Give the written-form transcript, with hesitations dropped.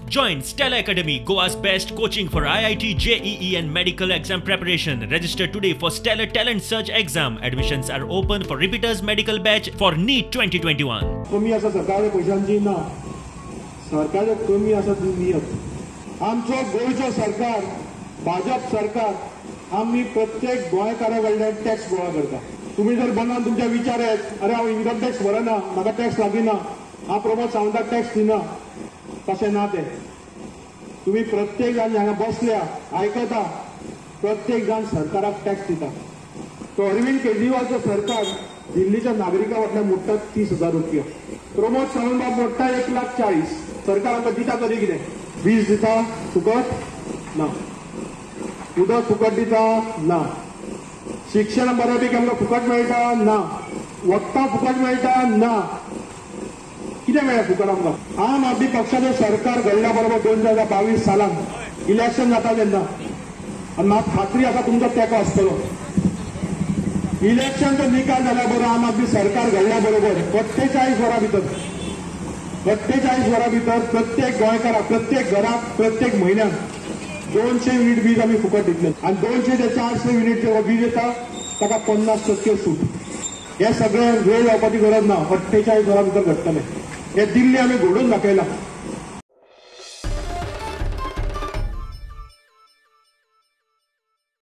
Join Stellar Academy, Goa's best coaching for IIT, JEE and medical exam preparation. Register today for Stellar Talent Search exam. Admissions are open for repeaters medical batch for NEET 2021. कमी आसा सरकाराच्या पयशांची ना, सरकाराचे कमी आसा नियत. आमचो गोंयचो सरकार, भाजप सरकार, आमी प्रत्येक गोंयकारा कडल्यान टॅक्स गोळा करता. तुम्ही जर मनान तुमच्या विचार येत, अरे हांव इन्कम टॅक्स भरना, म्हाका टॅक्स लागीना, हांव प्रमोद सावंताक टॅक्स दिना, तशें ना तें. तुम्ही प्रत्येक जाण हांगा बसल्या आयकता, प्रत्येक जाण सरकाराक टॅक्स दिता. तो अरविंद केजरीवालचो सरकार दिल्लीच्या नागरिकां फाटल्यान मोडटा 30,000 रुपया, प्रमोद सावंत बाब मोडटा 1,40,000. सरकार आमकां दिता तरी कितें? वीज दिता फुकट ना, उदक फुकट दिता ना, शिक्षण बऱ्यापैकी आमकां फुकट मेळटा ना, वखदां फुकट मेळटा ना, कितें मेळ्ळें फुकट आमकां? आम आदमी पक्षाचें सरकार घडल्या बरोबर 2022 सालान इलेक्शन जाता तेन्ना, आनी म्हाका खात्री आसा तुमचो तेंको आसतलो. इलेक्शनचो निकाल जाल्या बरोबर आम आदमी सरकार घडल्या बरोबर 48 वरां भितर, 48 वरां भितर प्रत्येक गोंयकाराक, प्रत्येक घराक, प्रत्येक म्हयन्याक 200 युनिट वीज आमी फुकट दितले. आनी 200 ते 400 युनिट जेव्हा वीज येता ताका 50% सूट. हे सगळें वेळ लावपाची गरज ना, 48 वरां भितर घडटलें. हे दिल्ली आमी घडोवन दाखयलां.